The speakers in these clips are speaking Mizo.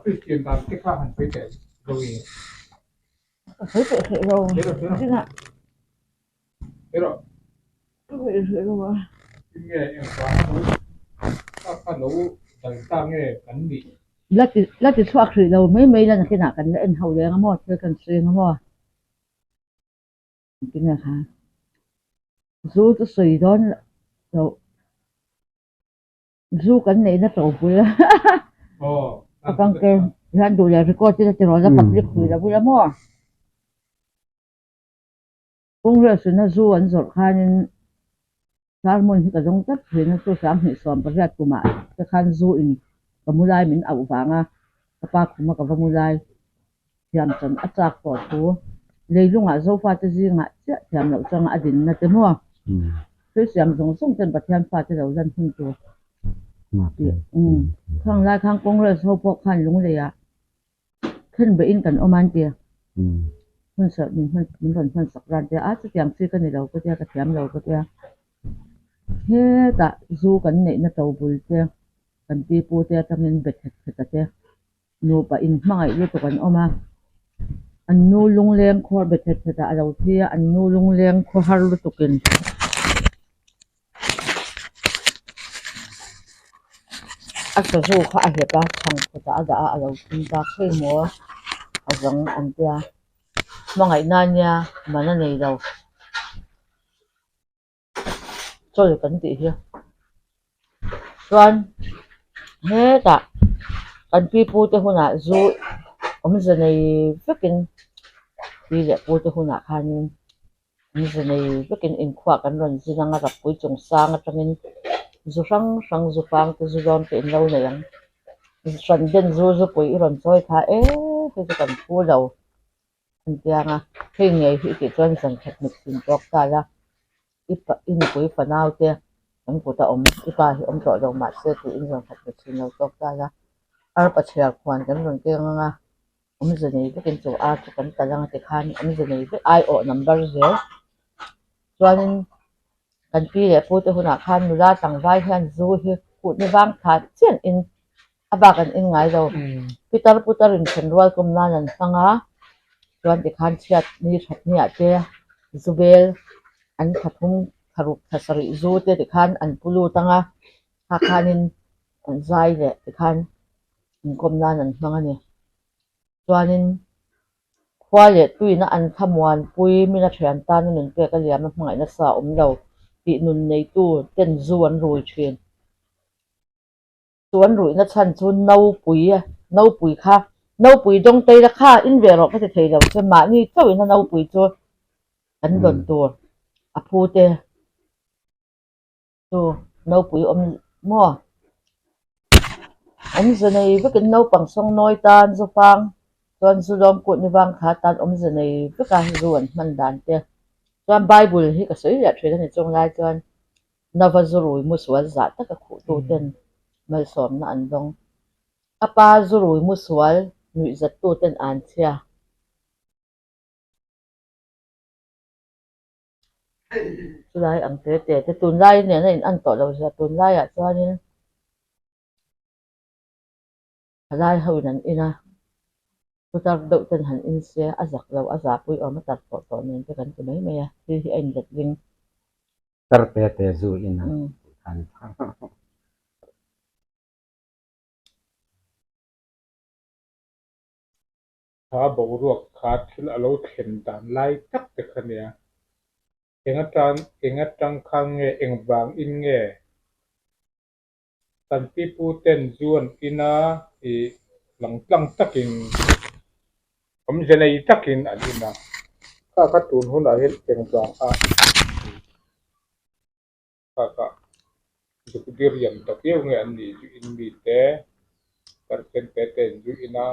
Kristian dan te kha han sawi teh Zoe. Ka sawi teh hreh lo. Zinah. Erawh. Ka sawi hreh lo a. Tinge engvanga lo kha kha lo dal ta nge kan nih? La ti la ti chhuak hrih lo mai mai la nakinah kan la en ho leng a maw thil kan sawi ang a maw? Tinge kha zu chu sawi dawn loh. Zu kan neihna to bul a a kangker hian duh leh record te ti rawh la public hui lo bul a maw Congress in a zu an zawrh khanin sermon hi ka zawng tlat thin a chu sanghnih sawm pariat kumah te khan zu in ka mu lai min auh vang a ka pa khum a ka va mu lai thiam chan a chak tawh thu leilungah Zofate zingah chiah thiam loh changa a dinna te maw thil siam zawng zawng ten Pathian fate lo lan hun tur tih khang lai khan Congress ho pawh khan lungleiah thlen behin kan awm a an ti hun serh min hman min rawn hman sak ran te a chutiang chi ka ni lo ka tia ka thiam lo ka tia hetah zu kan neihna to bul te kan pipu te atangin be khet khet a te. Nupa inhmangaih lutuk an awm a, an nu lungleng khuar be thet thet ah a lo thi a, an nu lungleng khaw har lutukin a sazu kha a hlep a, chhang phutah a dah a, a lo thim ta khawi maw a zawng an tia, hmangaihna ania man a nei lo. Chawl kan tih hi chuan hetah kan pi pu te hunah zu awmze nei vekin pi leh pu te hunah khanin awmze nei vekin inkhua kan rawn zin ang a rakpui chung sang atangin zu hrang hrang zu fang te zu dawn te in lo nei ang hran den zu zu pui i rawn chawi kha e hei chu kan phu lo. An tiang a, hei ngei hi i tih chuan zan khat mit sin tawk ta la, i pa i nupui fanau te kan kut a awm, i pa hi awm tawh lo mahse tiin zan khat mit sin lo tawk ta la, arpa chhiar khuan kan rawn keng ang a, awmze nei vekin chu ar chu kan tal ang a tikhan awmze nei vek aiawh number zel chuanin kan pi leh pu te hunah khan nula tlangval hian zu hi kutni vang thla chian in A bak an in ngai lo. Pitar putar in then rual kum nan an hmang a, chuan tikhan chhiat ni that ni ah te zubel an tha thum tha ruk tha sarih zu te tikhan an pu lut ang a, kha khanin an zai leh tikhan inkawm nan an hmang a ni. Chuanin khua leh tuina an thlamuanpui mina thian tana nun pek a liam a hmangaih nasa a awm lo tih nun neitu ten zu an rui thin. Chuan ruihna chhan chu Nopui, Nopui kha, Nopui dawng teila kha in ve rawh ka ti thei lo che, mahni chauhin a Nopui chu kan dawn tur a phu te chu Nopui awm maw? Awmze nei vekin naupang sawngnawi tan zufang chuan zu lawm kut ni vang kha tan awmze nei veka zu an hman dan te chuan Bible hi ka sawi leh thin a ni chung lai chuan Nava zurui musual zah taka khuhtuten malsawmna an dawng. A pa zurui musual nuihzattuten an chhia. Chulai ang te te te tunlai nen a in an tawh lo zia tunlaiah chuanin thalai ho in an in a, putar deuh ten han in se a zak lo a zahpui awm a tar tawh tawh nen te kan ti mai mai a, thil hi a inlet ring. Tar te te zu in a han Kha boruak kha thil a lo thlen dan lai tak te kha nia. Eng atan eng atang khan nge engvang in nge Kan pipu ten zu an in a, ih langtlang takin, awmze nei takin an in a. Kha kha tun hunah hian engvang a ih kha kha zuk diriam ta viau nge an nih zu in mite percent te te an zu in a,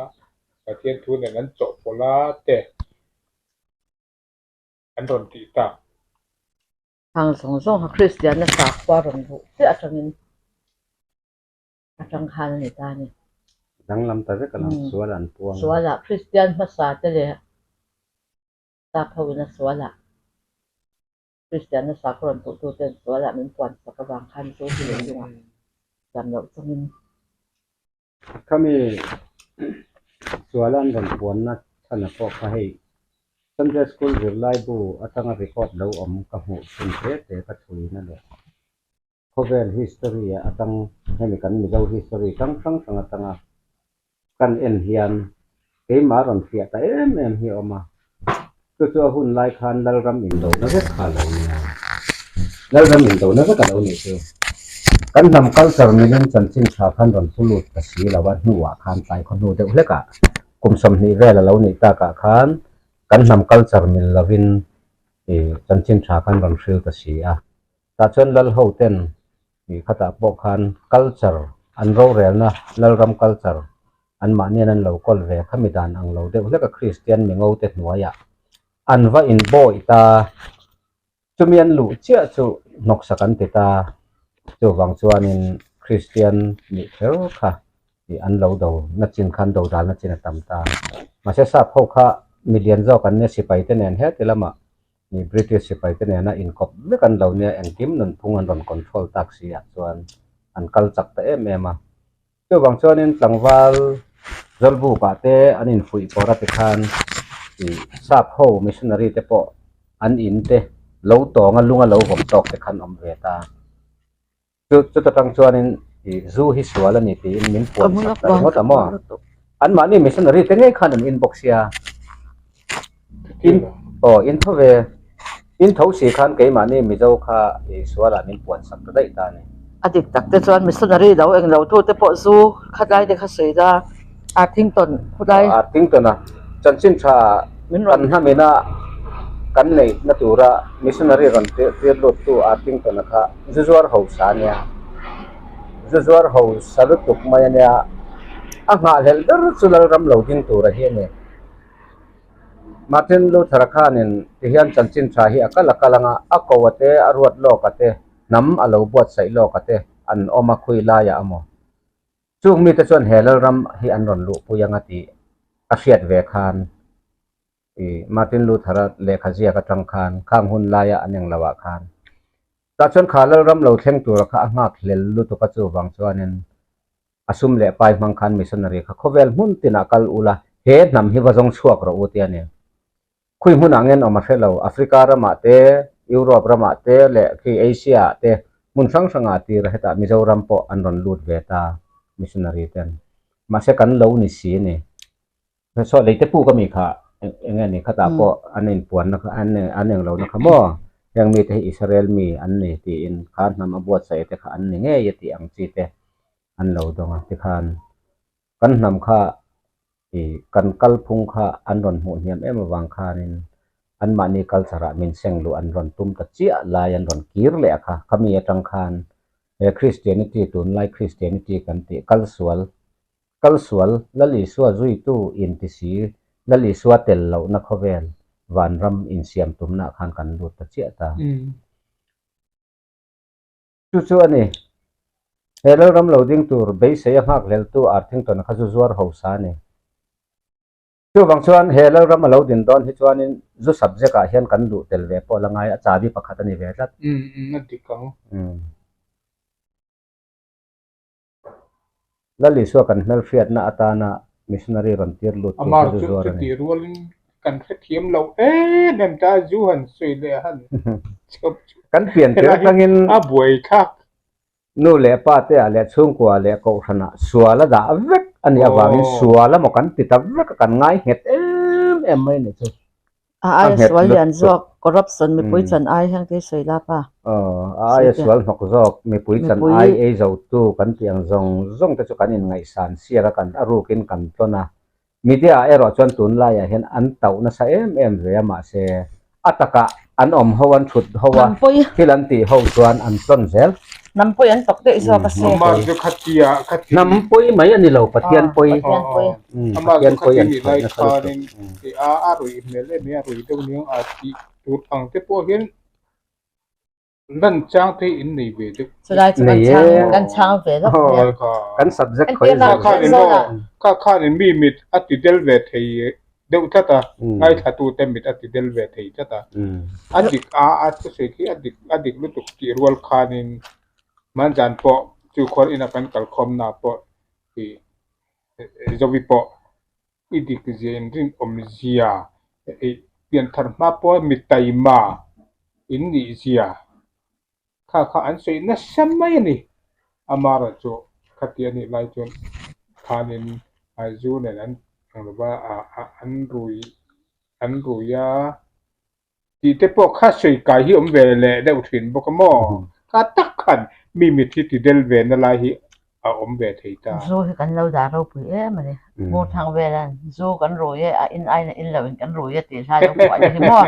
Pathian thu nen an chawhpawlh a te an rawn tih tak. Hang zawng zawng kha Kristianna sakhua rawn luh chiah atangin atang khan a ni ta a ni. Danglam ta vek a lang, sual an puang a. Sualah Kristian hmasa te leh sap ho in a sualah Kristianna sakhua rawn tuh tu ten sualah min puan sak avang khan chu hi leh lungah thiam loh chungin. Khami. Suala an rawn puanna chhana pawh kha hei Sunday School zirlaibu atanga record lo awm ka hmuh chhun te te ka chhuina leh khawvel history ah atang hemi kan Mizo history hrang hrang hrang atanga kan en hian keimah rawn fiah ta em em hi a awm a, chu chu a hun lai khan Lalram indona vek kha a lo nia. Lalram indona vek a lo nih chu. Kan hnam culture milin chanchin tha khan rawn pu lut ta si lo a, hnuah khan tlai khaw hnu deuh hlekah kum 20 vel a lo nih takah khan kan hnam culture mil lovin ih chanchin tha khan rawn hril ta si a. Tah chuan lal ho ten ih khatah pawh khan culture an rorelna Lalram culture an mahnian an lo kawl ve khami dan ang lo deuh hlek a Kristian mingo te hnuaiah an va inbawih ta. Chumi an luh chiah chu hnawksak an ti ta. Chuvang chuanin Kristian nih kher kha ih an lo do na chin khan do dalna chin a tam ta. Mahse sap ho kha milian zawk an nia sipai te nen heti lamah Ni British sipai te nena inkawp vek an lo nia engkim nunphung an rawn control tak si ah chuan an kal chak ta em em a. Chuvang chuanin tlangval Zawlbuk ah te an infuih pawr a tikhan ih sap ho missionary te pawh an in te lo tawng a lung a lo vawm tawk te khan awm ve ta. Chu chuta tang chuanin ih zu hi sual a ni tiin min puan sak ta ringawt a maw? Anmahni missionary te ngei khan an in bawk sia. In aw in tho ve in tho si khan keimahni Mizo kha ih sualah min puan sak ta daih ta a ni. A dik tak te chuan missionary lo eng lo tu te pawh zu khatlai te kha sawi la Arthington khawlai. Arthington a chanchin tha kan hnamina kan neih na tura missionary rawn tir lut tu Arthington a kha zu zuar ho sa a nia. Zu zuar ho sa lutuk mai a nia. A nghahhlelh ber chu Lalram lo ding tura hi a ni. Martin Luther a khanin tihian chanchin tha hi a kal a kal anga a ko a te a ruat lawk a te hnam a lo buatsaih lawk a te an awm a khui laiah a maw. Chung mite chuan he Lalram hi an rawn luhpui anga tih a hriat ve khan ih Martin Luther-a lehkha ziak atang khan khang hun laia an eng loah khan tah chuan kha Lalram lo thleng tura kha a nghak hlel lutuk a chuvang chuanin a sum leh pai hmang khan missionary kha khawvel hmun tinah kal ula he hnam hi va zawng chhuak rawh u tia ni. Khui hmunah ngen awm a hre lo, Africa ramah te, Europe ramah te leh khi Asia ah te hmun hrang hrangah tir a hetah Mizoram pawh an rawn lut ve ta missionary ten. Mahse kan lo ni si ni. Saw lei te puk ami kha eng nge ni khatah pawh an inpuanna kha an an eng lohna kha maw heng mite hi Israel mi an ni tiin kha hnam a buatsaih te kha an ni ngei a tih ang chi te an lo dawng a tikhan Kan hnam kha ih kan kalphung kha an rawn hmuh hniam em avang khanin anmahni culture ah min seng luh an rawn tum ta chiah lai an rawn kir leh a kha. Khami atang khan he Christianity tunlai Christianity kan tih kalsual kalsual Lal Isua zuitu inti si Lal Isua tel lohna khawvel vanram insiam tumna ah khan kan lut ta chiah ta. Chu chu a ni. He Lalram lo ding tur beisei a nghak hleltu Arthington-a kha zu zuar ho sa a ni. Chuvang chuan he Lalram a lo din dawn hi chuanin zu subject ah hian kan luh tel ve pawh la ngai a, chabi pakhat a ni ve tlat. Umm a dik ang. Umm. Lal Isua kan hmelhriatna atana missionary rawn tir lut tur Amar kha zu chu zuar a ni. chutih rualin kan hrethiam lo em em ta zu han sawi leh han chhawp chu Kan pian tir helai hi atangin a buaithlak. Nu leh pa te ah leh chhungkua leh kohhranah sual a dah vek a nih avangin Aw. sual emaw kan ti ta vek a kan ngai nghet em em mai a nih chu. A aia sual lian zawk corruption mipui chan ai hian kei sawi lap a. Aw, a aia sual hnawk zawk mipui chan ai ei zotu kan tih ang zawng zawng te chu kan inngaihsan siak a, kan a rukin kan tlawn a. Media ah erawh chuan tunlaiah hian an tauh nasa em em ve a mahse A takah an awm ho an thut ho a, thil an tih ho chuan an tlawn zel. Hnam pawi an tok daih zawk a si. Amah chu khatia khati. Hnam pawi mai a ni lo, Pathian pawi. Pathian pawi. Amah chu khati nih lai khanin a a ruih hmel em em a, a ruih deuh aniang a tih tur ang te pawh hian Lan chang te in nei ve deuh. Chulai chu kan chang kan chang ve lawk nia. Kan subject khawi Kha khan in maw kha khan in mi mit a ti del ve thei deuh tlat a, ngaithla tu te mit a ti del ve thei tlat a. A dik a a thusawi khi a dik a dik lutuk tih rual khanin hmanzan pawh chu khual ina kan kalkhawmna pawh i. Zovi pawh i dik zia in rinawm zia i pianthar hma pawha mi taima in nih zia kha kha an sawi nasa mai a ni. Amaherawhchu khati a nih lai chuan khanin zu nen an ang lova an rui an rui a. Tih te pawh kha sawi kai hi awm ve leh deuh thin bawk a maw? Kha tak khan mi mit hi ti del ve na lai hi a awm ve thei ta. Zu hi kan lo dah ropui em a ni. Hmur thang velan zu kan rui e, a in aiin a in loin kan rui e tih hla lo phuah ni hi maw?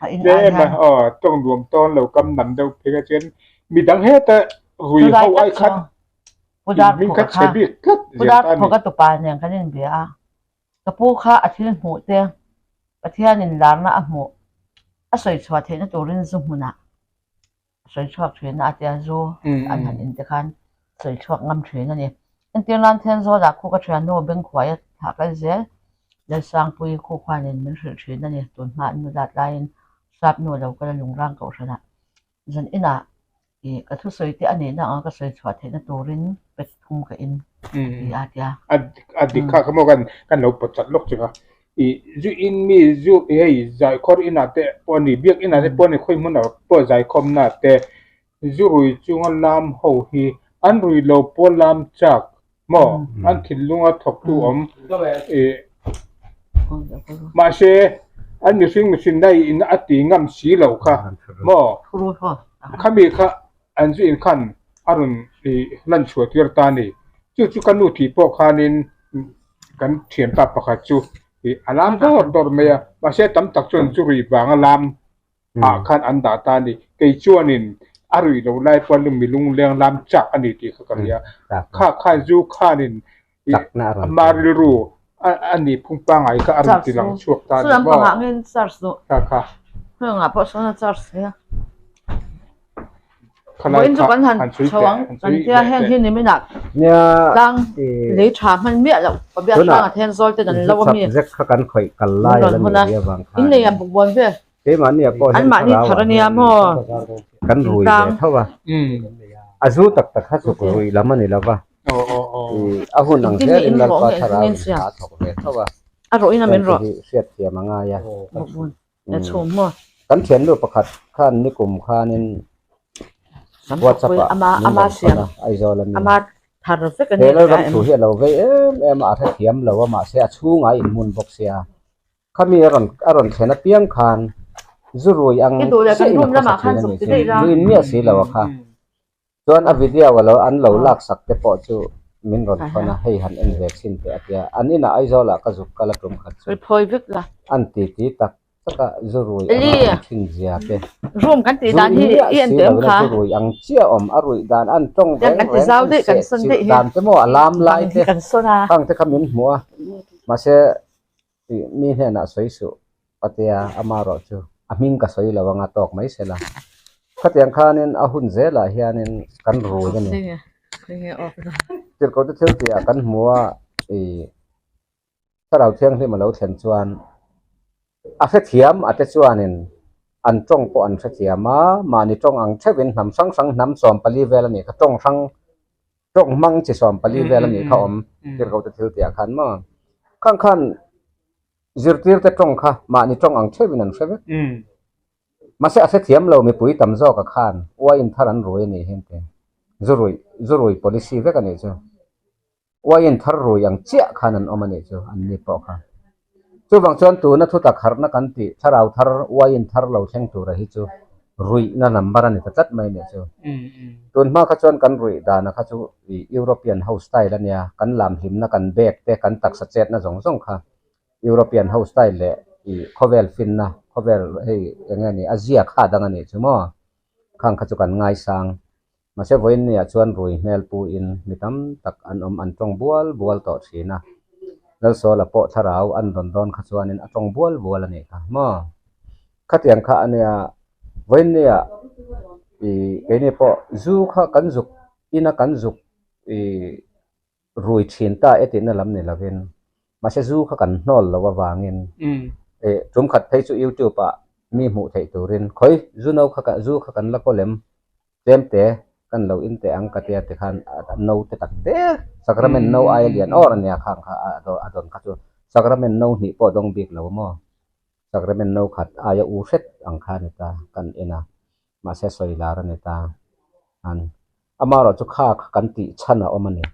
A in ai hian. Aw, tawng nuam tawn lo kam nam deuh phei kha chuan midang heta rui ho ai khan in hming kha chhe bik tlat zel ta a ni. Pu Darphawka tupa nen kan inbia a, Ka pu kha a thil hmuh te Pathianin larna a hmuh a sawi chhuah theihna turin zu hmunah a sawi chhuak thin a, a tia zu an han in te khan sawi chhuak ngam thin a ni. Entir nan Thenzawl-ah khu ka thiannu Bengkhuaia thlah kal zel Lalsangpui khu khuanin min hrilh thin a ni. Tun hma an nu lat laiin sap nu a lo kal a Lungrang kohhranah Zan inah ih ka thusawi te a nihna anga ka sawi chhuah theihna turin pet thum ka in a ti a tia. A a dik kha kha maw kan kan lo pawt chat lawk cheng a. Ih zu in mi zu hei zaikhawr inah te pawh a ni biak inah te pawh a ni khawi hmunah pawh zaikhawmna te zu rui chunga lam ho hi an rui lo pawh lam chak maw an thinlunga thawktu awm ih mahse an mihring mihring na in a ti ngam si lo kha maw khami kha an zu in khan a rawn ih lan chhuah tir ta a ni chu chu ka nu tih pawh khanin kan thianpa pakhat chu ih a lam dawr dawr mai a mahse tam tak chuan zu rui vanga lam ah khan an dah ta a ni. Kei chuanin a ruih loh lai pawh lung mi lungleng lam chak a ni tih kha ka hria. Kha khan zu khanin ama rilru a nih phung pangngai kha a rawn ti lang chhuak ta a ni maw? Kha kha. Khalai kha han chhui teh, han chhui leh teh. Tunah zu chak zek kha kan khawih kal lai a la nih rih avang khan. Keimahnia pawh hian thlarau ah hian kan rui ve tho a, a zu tak tak kha chuk rui lam a ni lo va, a hun ang zelin Lalpa thlarau in hna a thawk ve tho a, heng te hi hriatthiam a ngai a. Kan thiannu pakhat khan nikum khanin WhatsApp ah min rawn thawn a, Aizawl a mi. He Lalram thu hi a lo vei em em a, a hrethiam lo a, mahse a chhungah a inhmun bawk sia. Khami a rawn a rawn thlen apiang khan zu rui ang chiah in a khawsa thin a nih chu, zu in miah si lo a kha. Chuan a video a lo an lo lak sak te pawh chu min rawn thawn a, hei han en ve chhin teh a tia. An inah Aizawl ah ka zuk kal a tum khat chu an ti ti tak tak a, zu rui anga awm thin zia te. Zu in miah si lo in a zu rui ang chiah awm, a ruih dan an tawng reng reng an seh chilh dan te maw a lam lai te khang te kha min hmuh a, mahse Tih mi hnenah sawi suh Patea amarawh chu a hming ka sawi lo anga tawk mai se la. Khatiang khanin a hun zelah hianin kan rui a ni. Tirhkohte thil tihah kan hmu a, ih Thlarau Thianghlim a lo thlen chuan a hrethiam a te chuanin an tawng pawh an hrethiam a, mahni tawng ang theuhin hnam hrang hrang hnam 14 vel a nih kha tawng hrang Tawng hmang chi 14 vel a nih kha awm tirhkohte thil tihah khan maw? Khang khan zirtirte tawng kha mahni tawng ang theuhin an hre vek. Mahse a hrethiam lo mipui tam zawka khan uaiin thar an rui a nih hian te zu ruih zu rui policy vek a nih chu. Uaiin thar rui ang chiah khan an awm a nih chu an ni pawh kha. Chuvang chuan tuna thutak harhna kan tih thlarau thar uaiin thar lo thleng tura hi chu ruihna number a ni ta tlat mai nih chu. Tun hma kha chuan kan ruih dana kha chu ih European ho style a nia, kan lam hlimna kan bag te kan taksa chetna zawng zawng kha European ho style leh ih khawvel finna khawvel hei eng nge ni a zia kha dang a nih chu maw khang kha chu kan ngaisang. Mahse vawiin niah chuan rui hmel puin mi tam tak an awm an tawng bual bual tawh thin a. Lalsawla pawh thlarau an rawn dawn kha chuanin a tawng bual bual a nih kha maw? Khatiang kha a nia, vawiin niah ih keini pawh zu kha kan zuk ina kan zuk ih rui thin ta e tihna lam ni lovin mahse zu kha kan hnawl loh avangin eh tum khat phei chu youtube ah mi hmuh theih turin khawi zu no kha zu kha kan la kaw lem tlem te. Kan lo in teh ang ka tia tikhan no te tak te sacrament no aia lian awr a nia khang kha a dawn kha chu sacrament no hnih pawh a dawng bik lo maw sacrament no khat aia u hret ang kha a ni ta kan en a mahse sawi lar a ni ta an amaherawhchu kha kha kan tih chhan a awm a ni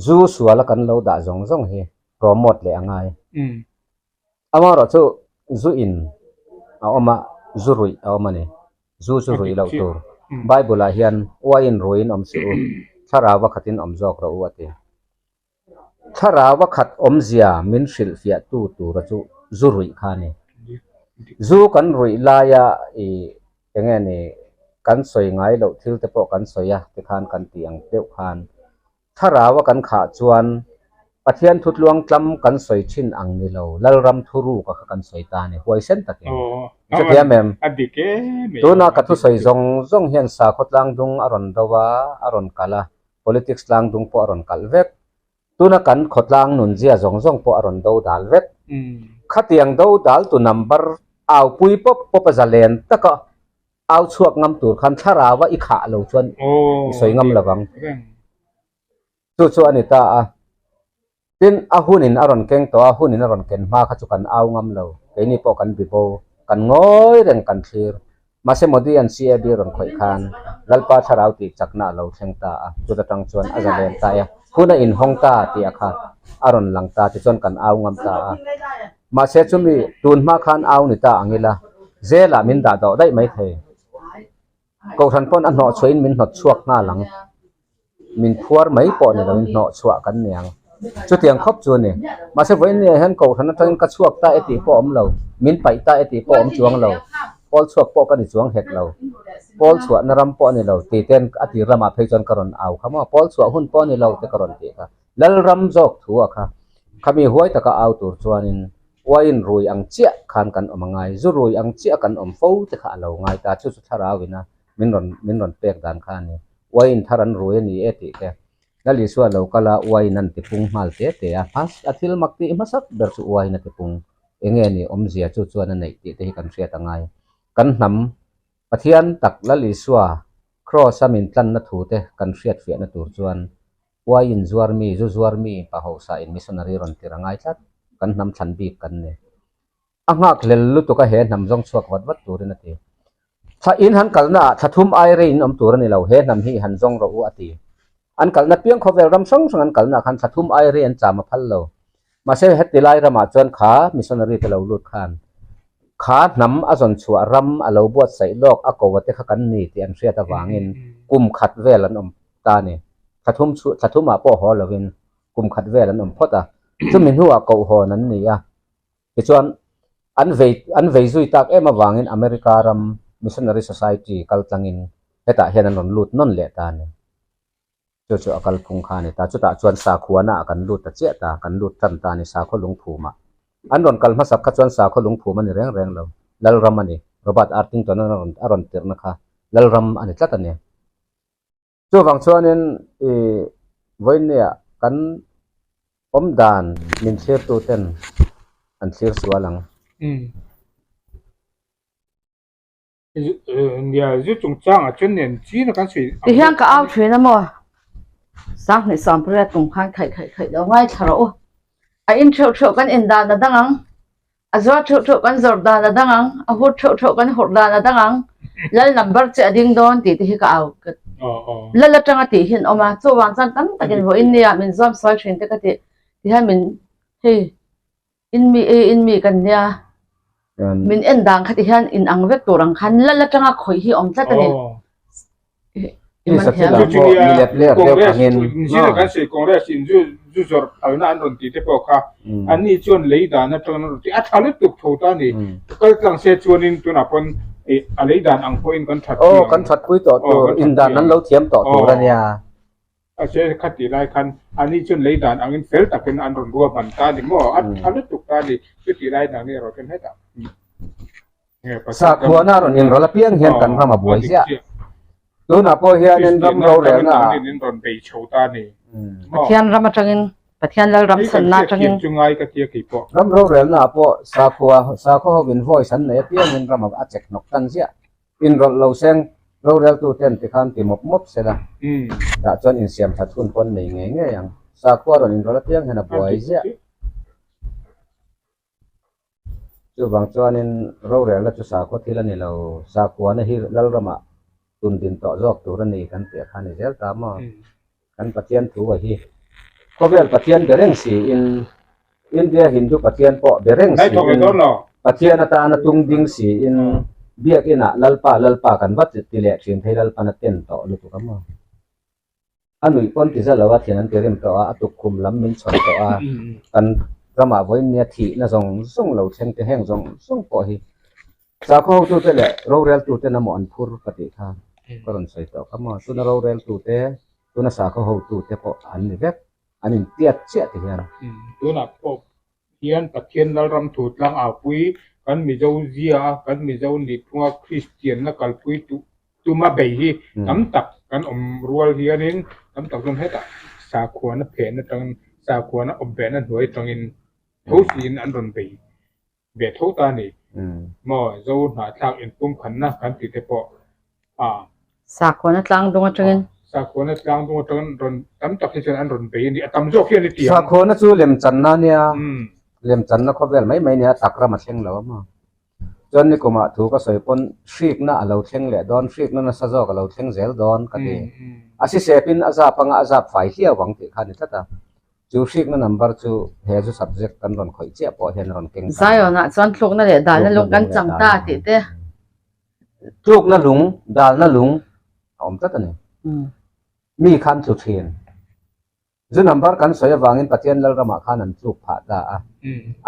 zu suala kan lo dah zawng zawng hi promote leh a ngai. Amaherawhchu zu in a awm a, zu ruih a awm a ni. Zu chu ruih loh tur. Bible ah hian uaiin ruiin awm suh u, thlarau a khatin awm zawk rawh u a ti. Thlarau a khat awmzia min hrilhfiah tu tura chu zu ruih kha a ni. Zu kan ruih laia i enge ni kan sawi ngai loh thil te pawh kan sawi a tikhan kan tih ang deuh khan Thlarau a kan khah chuan Pathian thutluang tlam kan sawi thin ang ni lo, Lalram thuruk a kha kan sawi ta a ni, huaisen takin. Chutiang em? Tuna ka thusawi zawng zawng hian sakhaw tlangdung a rawn do a, a rawn kal a, politics tlangdung pawh a rawn kalh vek. Tuna kan khawtlang nunzia zawng zawng pawh a rawn do dal vek. Khatiang do daltu number aupui pawp pawp a zalen taka Au chhuak ngam tur khan thlarau a i khah lo chuan i sawi ngam lo vang. Chu chu a ni ta a. Tin, a hunin a rawn keng tawh a, hunin a rawn ken hma kha chu kan au ngam lo. Keini pawh kan bibo, kan ngawi reng kan thlir. Mahse Modi an CAB rawn khawih khan Lalpa thlarau tih chakna a lo thleng ta a, chuta tang chuan a zalen ta e. Hun a inhawng ta tih a kha a rawn lang ta tichuan kan au ngam ta a. Mahse chumi tun hma khan au ni ta ang ila, zelah min dah dawh daih mai thei. Kohhran pawn a hnawh chhuahin min hnawt chhuak nghal ang. Min phuar mai pawh ni loin hnawh chhuah kan ni ang. Chutiang khawp chu a ni. Mahse vawiin ni ah hian kohhran atangin ka chhuak ta e tih pawh a awm lo, min paih ta e tih pawh a awm chuang lo, pawl chhuak pawh ka ni chuang hek lo, pawl chhuahna ram pawh a ni lo tih ten a tir lamah phei chuan ka rawn au kha maw, pawl chhuah hun pawh a ni lo te ka rawn tih kha. Lalram zawk thu a kha. Khami huai taka au tur chuanin uaiin rui ang chiah khan kan awm a ngai, zu rui ang chiah kan awm fo te kha a lo ngai ta, chu chu thlarau ina min rawn min rawn pek dan kha a ni. Uaiin thar an rui a ni e tih te. Lal Isua lo kal a, uaiin an tipung nghal te te a, hmas a thil mak tih hmasak ber chu uaiin a tipung. Enge ni awmzia chu chuan a neih tih te hi kan hriat a ngai. Kan hnam Pathian tak Lal Isua Kraws a min tlanna thu te kan hriatfiahna tur chuan Uaiin zuar mi, zu zuar mi, pa hausa in missionary rawn tir a ngai tlat. Kan hnam thlan bik kan ni. A nghak hlel lutuk a he hnam zawng chhuak vat vat turin a ti. Thla in han kalna ah thla thum ai rei in awm tur a ni lo, he hnam hi han zawng rawh u a ti. An kalna piang khawvel ram hrang hrang an kalna ah khan thla thum ai rei an cham a phal lo. Mahse heti lai ramah chuan kha missionary te lo lut khan kha hnam a zawn chhuah ram a lo buatsaih lawk a ko a te kha kan ni tih an hriat avangin kum khat vel an awm ta a ni. Thla thum chhu thla thumah pawh haw lovin kum khat vel an awm phawt a, chumi hnuah kohhawn an ni a. Tichuan an vei an vei zui tak em avangin America ram Missionary Society kal tlangin hetah hian an rawn lut nawn leh ta a ni. Chu chu a kalphung kha a ni ta. Chutah chuan sakhuana ah kan lut ta chiah ta, kan lut tan ta a ni sakhaw lungphumah. An rawn kal hmasak kha chuan sakhaw lungphum a ni reng reng lo, Lalram a ni. Robert Arthington a rawn a rawn tirhna kha Lalram a ni tlat a ni. Chuvang chuanin i vawinia kan awm dan min thlirtuten an thlir sual ang. Nia zu chungchangah chuan nen chin a kan sawi Ti hian ka au thin a maw? Sanghnih sawmpariat kum khan khaih khaih khaih lo ngaithla rawh u. A in theuh theuh kan in dan a dang ang, a zuar theuh theuh kan zawrh dan a dang ang, a hur theuh theuh kan hurh dan a dang ang, lal number che a ding dawn tih te hi ka au lal atanga tih hi an awm a, chuvang chuan tam takin vawiin nia min zuam sawi thin te ka tih ti hian min hei In mi e in mi kan nia. Min en dan kha ti hian in ang vek tur ang khan lal atanga khawih hi awm tlat a ni. Congress in zu zu zawrh phalna an rawn tih te pawh kha anni chuan lei dan atang an rawn ti a tha lutuk tho ta a ni. Kal tlang se chuanin tunah pawn a lei dan ang pawhin kan that pui ang. Kan that pui tawh tur in dan an lo thiam tawh tur a nia. Mahse khatih lai khan ani chuan lei dan angin fel takin an rawn ruahman ta a ni maw? A tha lutuk ta a ni. Chutih lai nang erawh chuan hetah Sakhuana a rawn inrawlh apiang hian kan ram a buai ziah. Tunah pawh hianin ram rorelna ah. In rawn bei chho ta a ni. Pathian ram atangin, Pathian lal ram chhanna atangin. Chu ngai ka tia kei pawh. Ram rorelna ah pawh sakhua, sakhaw hovin voice an nei apiangin ram a chek hnawk tan ziah. Inrawlh lo seng. Roreltu ten tikhan ti mawp mawp sela, tah chuan insiam that hun pawn nei ngei ngei ang. Sakhua rawn inrawlh apiang hian a buai ziah. Chuvang chuanin rorelna chu sakhua thil a ni lo, sakhuana hi Lalramah tundin tawh zawk tur a ni kan tih a kha a ni zel ta maw? Kan Pathian thu a hi khawvel Pathian be reng siin India Hindu Pathian pawh be reng siin Pathian atana tung ding siin Biakinah Lalpa Lalpa kan va ti leh thin phei Lalpan a ten tawh lutuk a maw? A nuih pawn ti zalo a thian an ti rim tawh a, a tukkhum lam min chhawn tawh a, kan ramah vawiin nia thihna zawng zawng lo thleng te heng zawng zawng pawh hi sakhaw hotute leh roreltute na maw an phur ka tih kha ka rawn sawi tawh kha maw, tuna roreltute tuna sakhaw hotute pawh an ni vek, an intiat chiah ti hian. Tunah pawh hian Pathian Lalram thu tlang aupui kan Mizo zia a, kan Mizo nihphunga Kristianna kalpui tuma bei hi tam tak kan awm rual hianin tam tak chuan hetah sakhuana phen atangin sakhuana awp behna hnuai atangin tho siin an rawn bei ve tho ta a ni. Maw Zo hnahthlak inpumkhanna kan tih te pawh a. Sakhuana tlang dung atangin. Sakhuana tlang dung atangin rawn tam tak hi chuan an rawn bei a ni. A tam zawk hian i ti ang. Sakhuana chu lemchanna a nia, lemchanna khawvel mai mai nia tak ram a thleng lo a maw. Chuan nikumah thu ka sawi pawn hrikna a lo thleng leh dawn, hrikna nasa zawk a lo thleng zel dawn ka ti. A sisepin a zap anga a zap fai hliau ang tih kha a ni tlat a. Chu hrikna number chu he zu subject kan rawn khawih chiah pawh hian a rawn keng ta. Zion-ah chuan tlukna leh dalna lung kan chang ta tih te. Tlukna lung, dalna lung a awm tlat a ni. Mi khan tlu thin. Zu number kan sawi avangin Pathian Lalramah khan an tluk phah ta a,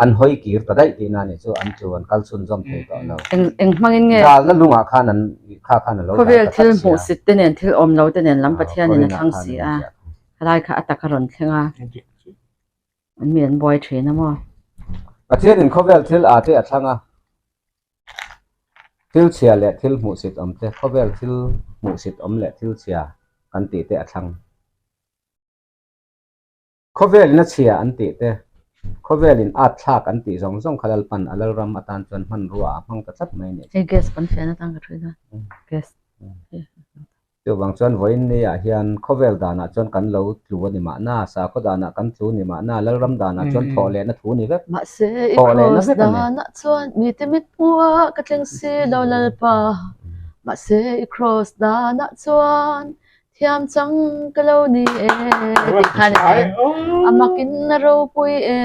an hawi kir ta daih tihna a ni chu an tlu an kal chhunzawm thei tawh lo. Eng eng hmangin nge? Dalna lungah khan an kha khan a lo dal ta Khawvel tlat thil si a. hmuhsit te nen thil awm lo te nen lam Pathianin a thlang si a, helai kha a tak a rawn thleng a, an mi an buai thin a maw? Pathianin khawvel thil aa te a thlang a. Thil chhia leh thil hmuhsit awm te, khawvel thil hmuhsit awm leh thil chhia kan tih te a thlang. Khawvelin a chhia an tih te, khawvelin at thlak an tih zawng zawng kha Lalpan a Lalram atan chuan hmanrua a hmang ta tlat mai a nih chu. Hei gas kan fian atang ka thui dawn. Gas. Chuvang chuan vawiin ni ah hian khawvel danah chuan kan lo tlu a ni mahna, sakhaw danah kan tlu a ni mahna, Lalram danah chuan thawh lehna thu a ni vek. Mahse i Thawh lehna kraws vek a ni. danah chuan mite mit hmuhah ka thleng si lo Lalpa. Mahse i kraws danah chuan thiam chang ka lo ni e tih khan a ni. A makin a ropui e,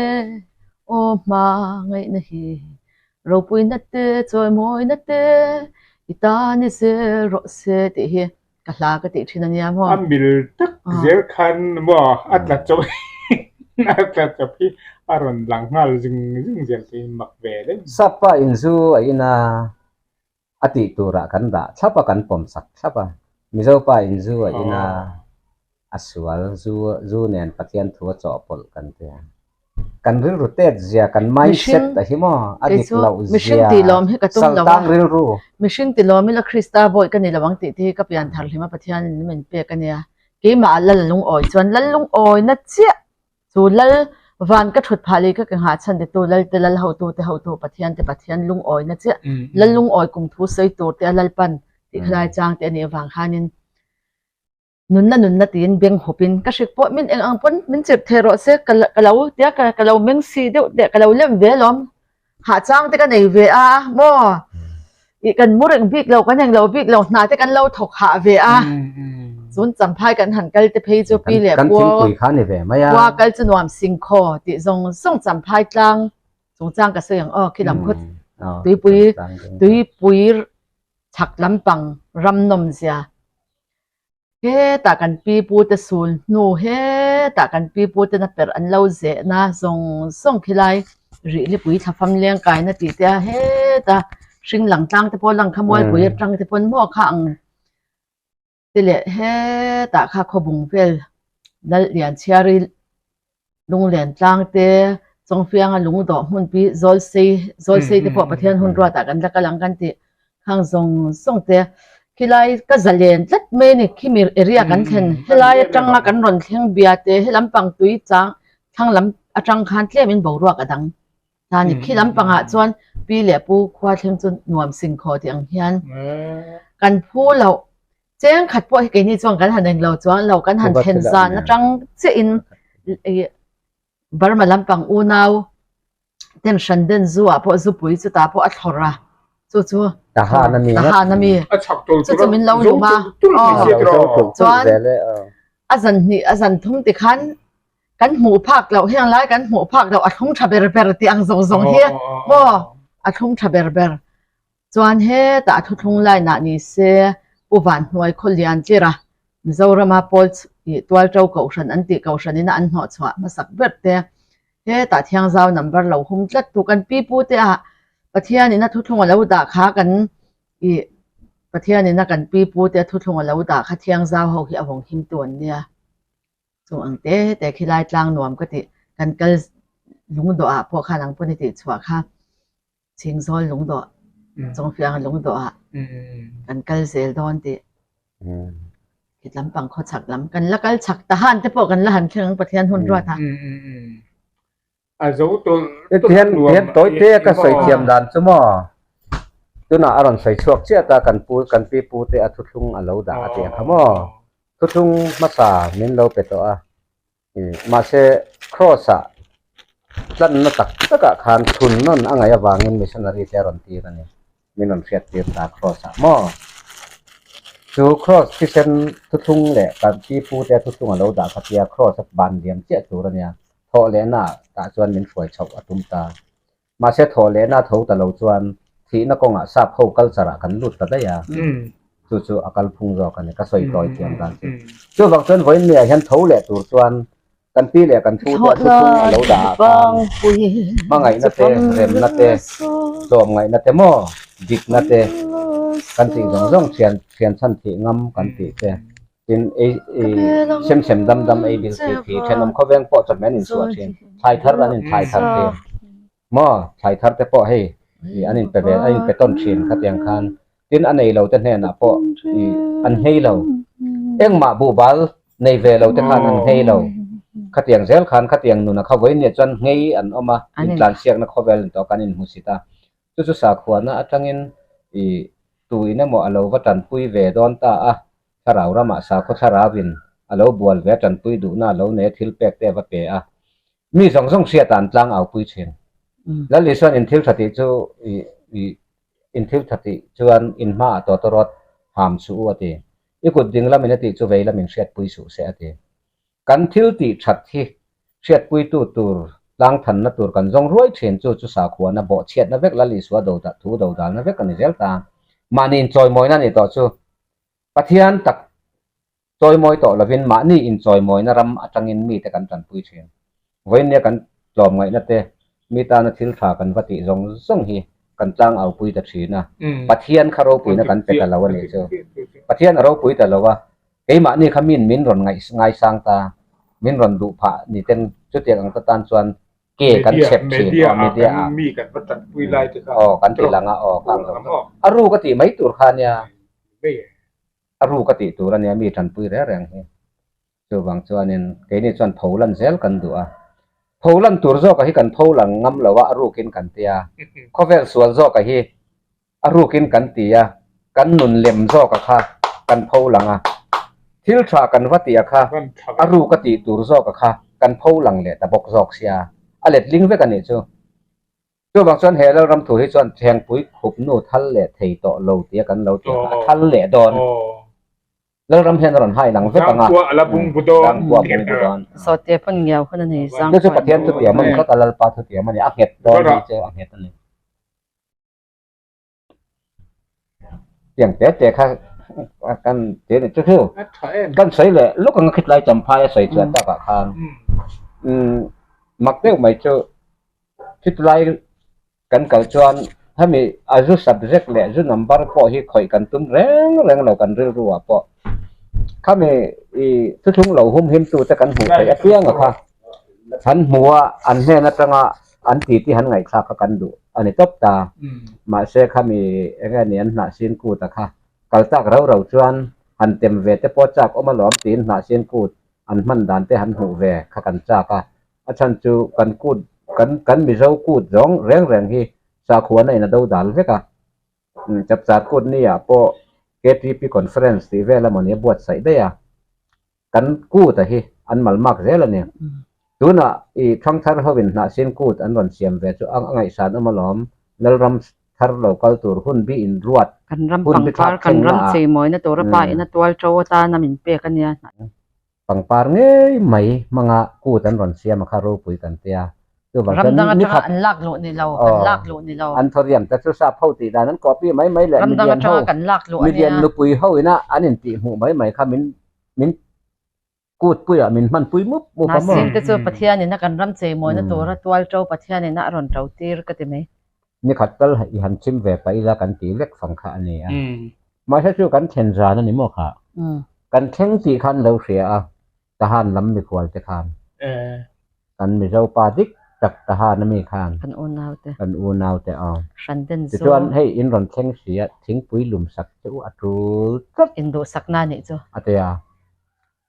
aw hma ngaihna hi. Ropuina te, chawimawina te, i tan i zel rawh se tih hi ka hla ka tih thin a nia maw? A mil tak zel khan maw a tla chawp a tla chawp hi a rawn lang nghal zing zing zel tih hi mak ve daih. Sapa in zu a in a, a tih turah kan dah thlap a, kan pawm sak thlap a. Mizo pa in zu a in a, a sual, zu zu nen Pathian thu a chawhpawlh kan ti a. Kan rilru tet zia, kan mindset a hi maw, a dik loh zia, saltang rilru. Mihring ti lawm ila Krista bawi ka ni lo ang tih te hi ka pian thar hlim a Pathian in min pek a nia. Keimah ah lal a lungawi chuan lal lungawi na chiah chu lal van ka thut phah leh ka ke nghah chhan titu lal te lal hotu te hotu Pathian te Pathian lungawi na chiah lal lungawi kum thu sawi tur te a Lalpan tih khalai chang te a nih avang khanin Nunna nunna tiin beng hawpin ka hrik pawh min eng ang pawn min chirh thei rawh se ka ka lo tia ka ka lo meng si deuh teh ka lo lem ve alawm hahchang te ka nei ve a maw ih kan mu reng bik lo kan eng lo bik lo hna te kan lo thawk hah ve a chun champhai kan han kal te phei chu pi leh Kan thingpui kha ni ve mai a. Khua kal chu nuam singkhaw tih zawng zawng champhai tlang chungchang ka sawi ang aw khilam khaw tuipui tuipui chhak lampang ram nawm zia Hetah kan pipute sul hnu hetah kan pipute na perh an lo zehna zawng zawng khilai rihlipui thlafam leng kaina tih te a heta hring lang tlang te pawh lang kha mualpui atang te pawn maw kha ang te leh hetah kha khawbung vel lal lian chhiari Lunglen tlang te, Chawngfianga lungdawh hmunpi Zawlsei, Zawlsei te pawh Pathian hun ruatah kan la kal ang kan tih khang zawng zawng te khilai ka zalen tlat mai a ni. Khimi area kan thlen helai atanga kan rawn thleng bia te he lampang tui chang thlang lam atang khan tlemin boruak a dang ta a ni. Khi lampangah chuan pi leh pu khua thleng chu nuam singkhaw tih ang hian kan phu loh. Cheng khat pawh hi keini chuan kan han englo chuan lo kan han thlen zan atang chiah in Burma lampang unau ten hran den zu ah pawh zupui chutah pawh a thlawr a chu chu Tahan ami Tahan ami chu chu min lo lum a chuan a zan hnih a zan thum tikhan kan hmuh phak loh heng lai kan hmuh phak loh a thlung tha ber ber tih ang zawng zawng hi maw a thlung tha ber ber Chuan hetah thuthlung line-ah ni se Pu Vanhnuai Khawlian Tlir a, Mizorama Pawl ih Tualṭo Kohhran an tih Kohhran ina an hnawhchhuah hmasak ber te, hetah Thiangzau number lo hum tlat tu kan pi pu te ah Pathian ina thuthlung a lo dah kha kan ih Pathian ina kan pi pu te thuthlung a lo dah kha Thiangzau ho hi a vawng him tu an nia. Chung ang te te khi lai tlang nuam ka tih kan kal lungdawh ah pawh khan ang pawn i tih chhuah kha. Chhingzawl lungdawh, Chawngfianga lungdawh ah kan kal zel dawn tih khit lampang khaw chhak lam kan la kal chhak ta han te pawh kan la han thleng ang Pathian hun ruat a. A zo tawlh Tihian tihian tawi te ka sawi thiam dan chu maw tunah a rawn sawi chhuak chiah ta kan pu kan pi pu te a thuthlung a lo dah a tih ang kha maw thuthlung hmasa min lo pe tawh a Mahse, Kraws-ah tlanna tak takah khan chhun nawn a ngaih avangin missionary te a rawn tir a ni. Min rawn hriat tir ta Kraws-ah maw? Chu Kraws thisen thuthlung leh kan pi pu te thuthlung a lo dah kha tia Kraws a ban liam chiah tur a nia. Thawh lehna tah chuan min hruai chhoh a tum ta. Mahse, thawh lehna tho ta lo chuan thihna kawngah sap ho culture-ah kan lut ta daih a. Chu chu a kalphung zawk a ni, ka sawi tawi thiam dan chu. Chuvang chuan vawiin miah hian tho leh tur chuan kan pi leh kan pu te a thuthlung a lo dah ah khan hmangaihna te, remna te, tlawmngaihna te maw, dikna te kan tih zawng zawng thian thian chhan thih ngam kan tih te, tin ei sem sem dam dam ei bil thih thih thenawm khawveng pawh chawhmeh an insuah thin, thlai thar an inthlai thar thin. Maw thlai thar te pawh hei ih an inpe ve an inpe tawn thin khatiang khan tin a nei lo te hnenah pawh ih an nghei lo engmah buhbal nei ve lo te khan an nghei lo khatiang zel khan khatiang nuna kha vawiin nia chuan nghei an awm a intlansiakna khawvel ni tawh kan inhmusit a chu chu sakhuana atangin ih tuin emaw a lo va tanpui ve dawn ta a thlarau ramah sakhaw thlarauin a lo bual ve a tanpui duhna a lo nei a thil pek te a va pe a. Mi zawng zawng hriat an tlang au pui thin. Lal Isuan in thil tha tih chu i in thil tha tih chuan in hmaah tawtawrawt ham suh u a ti. I kut ding lamin a tih chu vei lamin hriatpui suh se a ti. Kan thil tih that hi hriatpuitu tur tlang thanna tur kan zawng ruai thin chu chu sakhuana bawhchhiatna vek Lal Isua do thu do dalna vek a ni zel ta. Mahni inchawimawina a nih tawh chu Pathian tak Chawimawi tawh lovin mahni inchawimawina ram atangin mite kan tanpui thin. Vawiinnia kan tlawmngaihna te, mi tana thil tha kan va tih zawng zawng hi kan tlang aupui ta thin a. Pathian kha ropuina kan pe ta lo a nih chu. Pathian a ropui ta lo a, keimahni kha min min rawn ngaisang ta, min rawn duh phah ni ten chutiang ang ta tan chuan ke kan chhep thin aw media ah aw kan ti lang a aw kha ang zawng zawng. A ru ka tih mai tur kha nia. A ruk a tih tur a nia mi tanpui reng reng hi. Chuvang chuanin keini chuan pho lan zel kan duh a. Pho lan tur zawka hi kan pho lang ngam lo a, a rukin kan ti a. Khawvel sual zawka hi a rukin kan ti a, kan nun lem zawka kha kan pho lang a. Thil tha kan va tih a kha a ruk a tih tur zawka kha kan pho lang leh ta bawk zawk sia. A letling vek a nih chu. Chuvang chuan he Lalram thu hi chuan Thengpui khup nu thal leh thei tawh lo tia kan lo ti a, a thal leh dawn. Lalram hian a rawn hai lang vek ang a, Zangkua a la bung bu dawn. Zangkua a bung bu dawn. Sawte pawn ngiau hun a nei, Chu chu Pathian thutiam a ni tlat a, Lalpa thutiam a ni, a nghet dawn hi chu a nghet a ni. Tiang te te kha kan ti a ni chu chu kan sawi leh lawk ang a khitlai champhai a sawi chhuah takah khan umm mak deuh mai chu khitlai kan kal chuan hemi a zu subject leh zu number pawh hi khawih kan tum reng reng lo kan rilru ah pawh khami ih thuthlung lo hum him tu te kan hmuh theih apiang a kha han hmu a an hnen atanga an ti tih han ngaihthlak kha kan duh a ni tawp ta. Mahse khami eng nge ni an hnah sin kut a kha kal tak rau rau chuan han tem ve te pawh chak awm alawm tiin hnah sin kut an hman dan te han hmuh ve kha kan chak a. A chhan chu kan kut kan kan Mizo kut zawng reng reng hi sakhuana in a do dal vek a. Chapchar kut ni ah pawh. KTP conference tih vel emaw ni a buatsaih daih a, kan kut a hi an malmak zel a ni. Tunah i thangthar hovin hnahsin kut an rawn siam ve chu a ngaihsan awm alawm, Lalram thar lo kal tur hun bi in ruat Kan ram hun bi pangpar thlak kan thleng ram naah cheimawina tura pa ina tual to atana min pek a nia. Pangpar ngei mai hmanga kut an rawn siam a kha ropui kan tia. Chuvang Ram chuan dang ni atanga khat an lak luh ni lo, kan aw lak luh ni lo. Anthurium te chu sap ho tih dan an copy mai mai leh Ram dang milian ho atanga kan lak luh a milian nia. nupui ho ina an intih hmuh mai mai kha min min kut puiah min hman pui mup mup a maw. Hnahsin te chu Pathian ina kan ram cheimawina tura tual to Pathian ina a rawn to tir ka ti mai. Ni khat tal i han chim ve paih ila kan tih vek fang kha a ni a. Mahse chu kan thlen zan a ni maw kha? Kan thleng tih khan lo hria a, Tahan lam mikhual te khan. Kan Mizo pa dik tak Tahan a mi khan. Kan unau te. Kan unau te aw. Hran den zawng. Tichuan hei in rawn thleng si a, thingpui lum sak che u a tul tlat. Induhsakna nih chu. A ti a.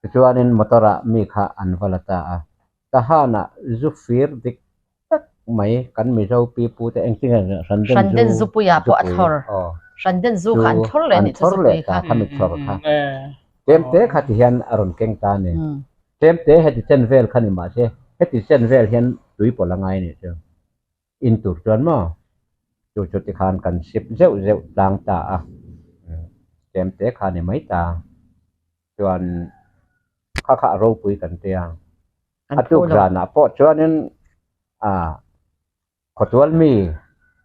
Tichuanin motor ah mi kha an va la ta a, Tahan-ah zu fir dik tak mai kan Mizo pipu te engtin nge Hranden zu Hranden zupuiah pawh a thlawr. Aw. Hranden zu kha an Chu thlawr leh an anih chu thlawr leh zupui ta kha. kha mi thlawr kha. Tlem te kha ti hian a rawn keng ta a ni. Tlem te heti chen vel kha ni mahse heti chen vel hian tui pawlh a ngai anih chu. In tur chuan maw chu chu tikhan kan sip zeuh zeuh tlang ta a, tlem te kha ni mai ta chuan kha kha a ropui kan tia. A tuk zanah pawh chuanin ah khawtual mi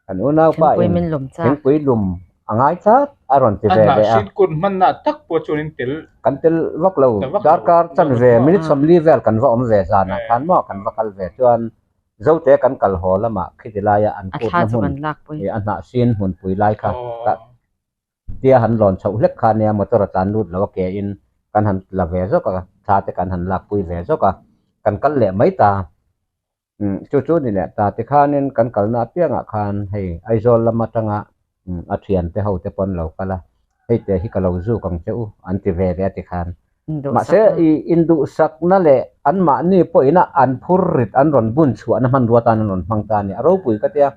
kan unau pa in thingpui lum a ngai tlat a rawn ti ve leh a. Kan tel vak lo darkar chanve minute 40 vel kan va awm ve zanah khan maw kan va kal ve chuan Zote kan kal haw lamah khiti laia an A kutna thla chu hmun kan lak pui. ih a hnah sin hmunpui lai kha ka tia han lawn chhoh hlek kha nia motor a tlan lut lo a ke in kan han la ve zawk a, thla te kan han lak pui ve zawk a, kan kal leh mai ta. Umm chu chu ni leh ta tikhanin kan kalna apiangah khan hei Aizawl lam atanga a thiante ho te pawh an lo kal a, hei te hi ka lo zuk ang che u an ti ve leh a tikhan. Mahse, i induhsakna leh anmahni pawhina an phur rit an rawn bun chhuahna hmanrua tan an rawn hmang ta a ni. A ropui ka tia,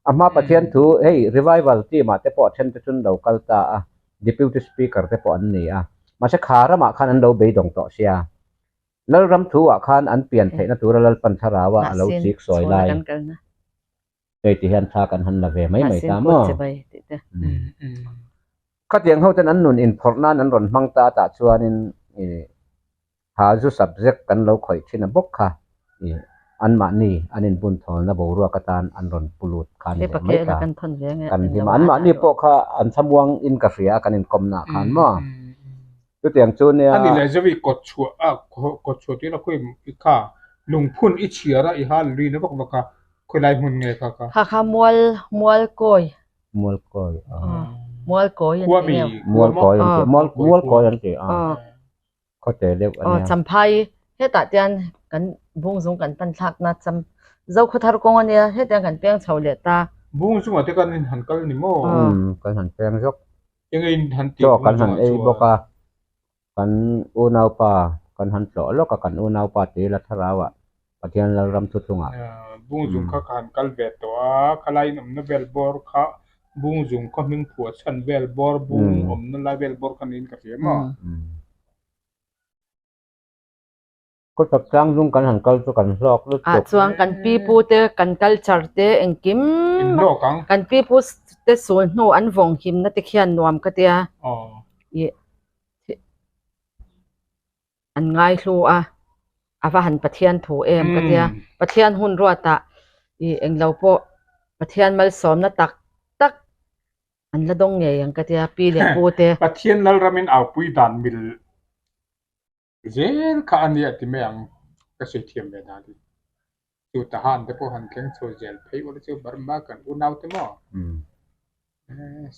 a hma Pathian thu hei revival team ah te pawh a then te chu an lo kal ta a, Deputy Speaker te pawh an ni a. Mahse, kha ramah khan an lo beidawng tawh sia. Lalram thu ah khan an pian theihna tura Lalpan thlarau a a lo Hnahsin chik sawi chhuna lai. kan kalna. Hei ti hian thla kan han la ve mai mai ta maw? Khatiang ho ten an nun inphawrh nan an rawn hmang ta tah chuanin ih ha zu subject kan lo khawih thin a bawk kha ih anmahni an inbun thawlna boruak atan an rawn pu lut kha a ni leh mai ta. Kan hlim a, anmahni pawh kha an thlamuang in ka hria a kan inkawmna ah khan maw? Chutiang chu nia. Ani leh Zoe kawt chhuah a kawt chhuah tir a khawi i kha lungphun i chhiar a i hal lui na vak vak a khawi lai hmun nge kha kha. Kha kha mual mual kawi. Mual kawi a. Mual kawi an ti neu. Mual kawi an ti mual mual kawi an ti a. Khawte deuh a nia. Champhai hetah tian kan bungzung kan pan thlakna cham Zokhawthar kawng a nia hetiang kan peng chho leh ta. Bungzungah te kan in han kal ni maw? Umm kan han peng zawk. Enge in han tih Chaw kan bung han chungah ei chuan? bawk a, kan unaupa kan han tlawh lawk a, kan unaupa tih la thlarau ah Pathian Lalram thuthlungah. Bung zung kha ka han kal ve tawh a, khalai in awmna vel bawr kha bung zung khaw hming phuah chhan vel bawr, bung awmna lai vel bawr kha niin ka hria maw? Khawchhak tlang dung kan han kal chu kan hlawk lutuk. Ah chuan kan pipu te kan culture te engkim kan pipu te sul hnu an vawng himna te khian nuam ka tia ih an ngai hlu a a va han Pathian thu em ka tia Pathian hun ruatah ih englo pawh Pathian malsawmna tak tak an la dawng ngei ang ka tia pi leh pu te. Pathian Lalramin aupui dan mil Zel kha a nia ti mai ang ka sawi thiam ve dan hi. Chu tahan te pawh han thleng chho zel phei ula chu Burma kan unau te maw?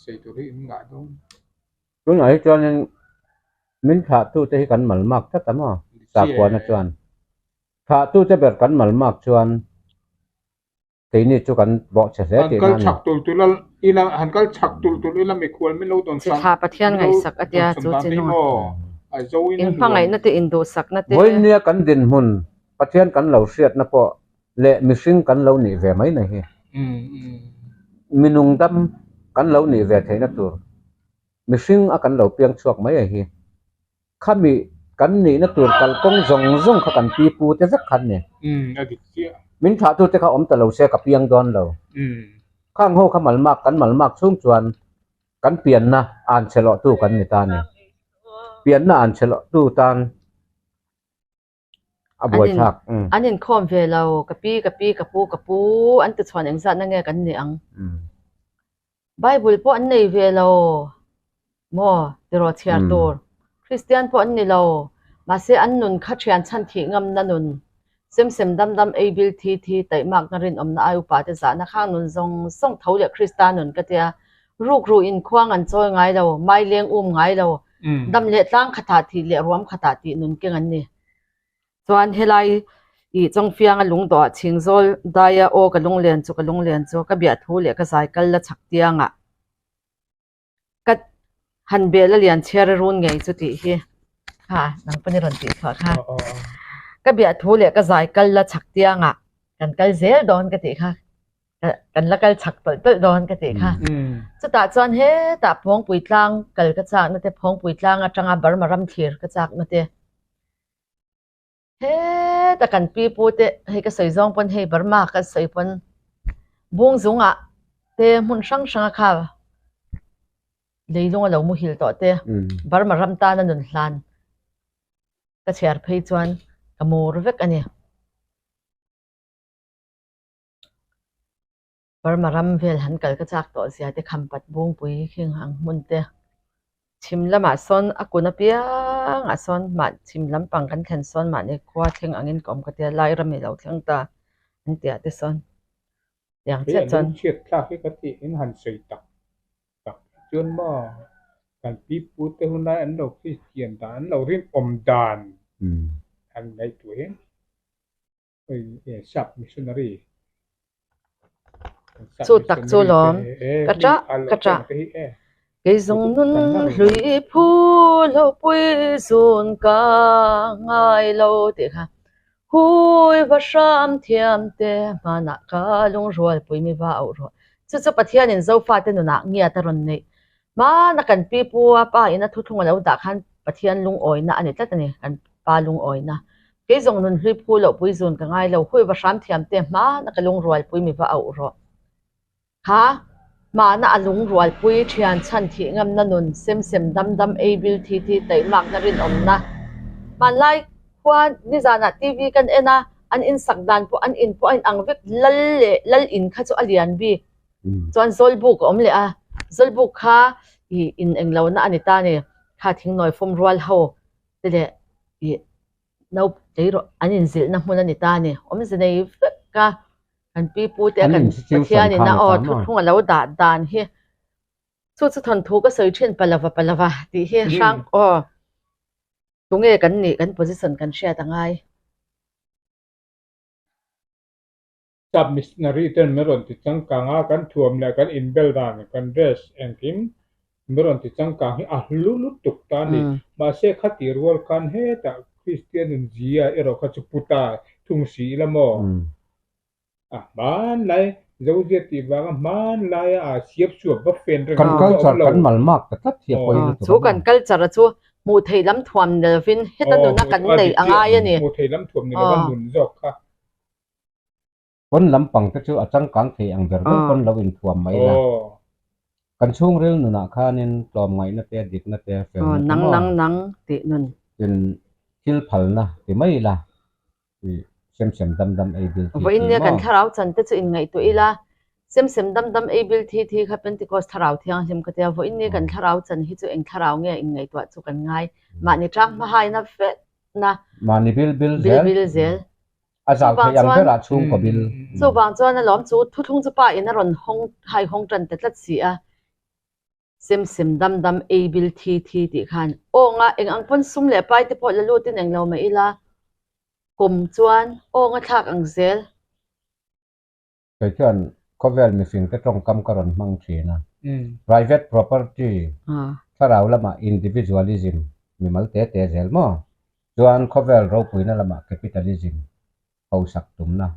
Sawi tur hi in ngah dawn. Tunah hi chuanin min thlahtute hi kan malmak tlat a maw? Sakuana chuan thlahtute ber kan malmak chuan Keini chu kan bawhchhe hle Han tih kal na a ni. chhak tulh tulh a ila han kal chhak tulh tulh ila mikhual min lo dawn Chi thla Pathian ngaihsak a tia chu chi nunga in hmangaihna te in duhsakna te. Vawinia kan dinhmun Pathian kan lo hriatna pawh leh mihring kan lo nih ve mai na hi. Minung dam kan lo nih ve theihna tur. Mihring a kan lo piang chhuak mai a hi. Khami kan nihna tur kalkawng zawng zawng kha kan pi pu te vek khan ni. Umm a dik chiah. Min thlah tu te kha awm ta lo se ka piang dawn lo. Umm. Khang ho kha malmak kan malmak chhung chuan kan pianna an chhe lawh tu kan ni ta ni. Pianna an chhe lawh tu tan a buai thlak. Umm. An inkhawm ve lo ka pi ka pi ka pu ka pu an ti chhuan engzatna nge kan nih ang. Umm. Bible pawh an nei ve lo maw tiraw chhiar tur. Kristian pawh an ni lo. Mahse an nun kha thian chhan thih ngamna nun, sem sem dam dam ei bil thi thi taihmakna rinawmna ai upa te zahna khang nun zawng zawng tho leh Krista nun ka tia. Ruk ruh in khuang an chawi ngai lo, mai leng um ngai lo, dam leh tlang khatah thih leh ruam khatah tih nun keng an ni. Chuan helai ih Chawngfianga lungdawh ah chhingzawl daia aw ka lunglen chu ka lunglen chu ka biahthu leh ka zai kal la chhak tiangah ka han bel a lian chhiar a run ngei chu tih hi kha nang pawn i rawn tih chhuah kha ka biahthu leh ka zai kal la chhak tiangah kan kal zel dawn ka tih kha kan la kal chhak tawlh tawlh dawn ka tih kha. Chutah chuan hetah Phawngpui tlang kal ka chakna te Phawngpui tlang atanga Burma ram thlir ka chakna te Heta kan pi pu te hei ka sawi zawng pawn hei Burma ka sawi pawn bung zungah te hmun hrang hrang a kha leilung a lo muhil tawh te Burma ram tana nun hlan ka chhiar phei chuan ka mur vek a ni. Burma ram vel han kal ka chak tawh zia te Khampat Bungpui khing ang hmun te chhim lamah sawn a kun apiangah sawn mah chhim lampang kan thlen sawn mahni khua thleng angin ka awm ka tia lai ram i lo thleng ta an tih ah te sawn tiang chiah chuan. Hei a lungchhiat thlak hi ka tih in han sawi tak tak hi chuan maw kan pi pu te hunlai an lo Kristian dan an lo rinawm dan han ngaihtuah hian Chu tak chu lawm ka ṭah ka ṭah kei zawng nun hlui phu lo pui zun ka ngai lo tih kha hui va hram thiam te hmanah ka lungrual pui mi va auh rawh chu chu Pathianin Zofate nunah ngiat a rawn neih Hmana kan pi pu a pa in a thuthlung a lo dah khan Pathian lungawina a ni tlat a ni, kan pa lungawina. Kei zawng nun hlui phu loh pui zun ka ngai lo, hui va hram thiam te hmana ka lungrualpui mi va auh rawh. Kha hmana a lungrualpui thian chhan thih ngamna nun, sem sem dam dam ei bil thi thi taihmakna rinawmna. Hmanlai khua nizanah TV kan en a, an insak dan pawh an in pawh a inang vek, lal leh lal in kha chu a lian bik. Chuan Zawlbuk a awm leh a, Zawlbuk kha ih in englo na a ni ta ni, kha thingnawi fawm rual ho te leh ih no tleiraw an inzilhna hmun a ni ta ni, awmze nei vek a kan pi pu te a kan Pathian in a aw thuthlung a lo dah dan hi chu chu thawnthu ka sawi thin palava palava tih hi hrang aw tunge kan nih kan position kan hriat a ngai. Sap missionary ten min rawn ti changkang a, kan thuam leh kan inbel dan, kan dress engkim min rawn ti changkang hi a hlu lutuk ta a ni. Mahse khati rual khan hetah Kristian nun zia erawh kha chu pu ta thung si ila maw? A hmanlai Zozia tih vanga hmanlaia a siap suap va fen reng Kan ang chu a awm culture lo. kan malmak ta tlat hi a pawi lutuk Chu a kan maw? culture a chu hmuh theih lam thuam ni lovin heta Aw, nuna kan a neih dik a chiah. ngai a ni. Hmuh theih lam thuam ni lova nun zawk kha. Pawn lampang te chu a changkang thei ang ber ber pawn lo inthuam mai la. Kan chhungril nunah khanin tlawmngaihna te, dikna te, felna te Nang maw? nang nang tih nun. Tin, thil phalna ti mai ila, i sem sem dam dam ei bil thi thi Vawiin nia kan maw? thlarau chan te chu inngaihtuah ila, sem sem dam dam ei bil thi thi kha Pentecost thlarau thianghlim ka tia, vawiin nia kan thlarau chan hi chu eng thlarau nge inngaihtuah chu kan ngai. Mahni tang hmahaina vek na. Mahni bil bil Bil zel. bil zel. A zau Chuvang thei ang chuan berah chhungkaw bil. Chuvang chuan alawm chu thuthlung chu pa in a rawn hawng hai hawng tan ta tlat si a. Sem sem dam dam ei bil thi thi tih khan awnga eng ang pawn sum leh pai te pawh la lut in englo mah ila kawm chuan awnga thlak ang zel. Kei chuan khawvel mihring te tawngkam ka rawn hmang thin a. Private property, thlarau lamah individualism, mimal te te zel maw? Chuan khawvel ropuina lamah capitalism, hausak tumna,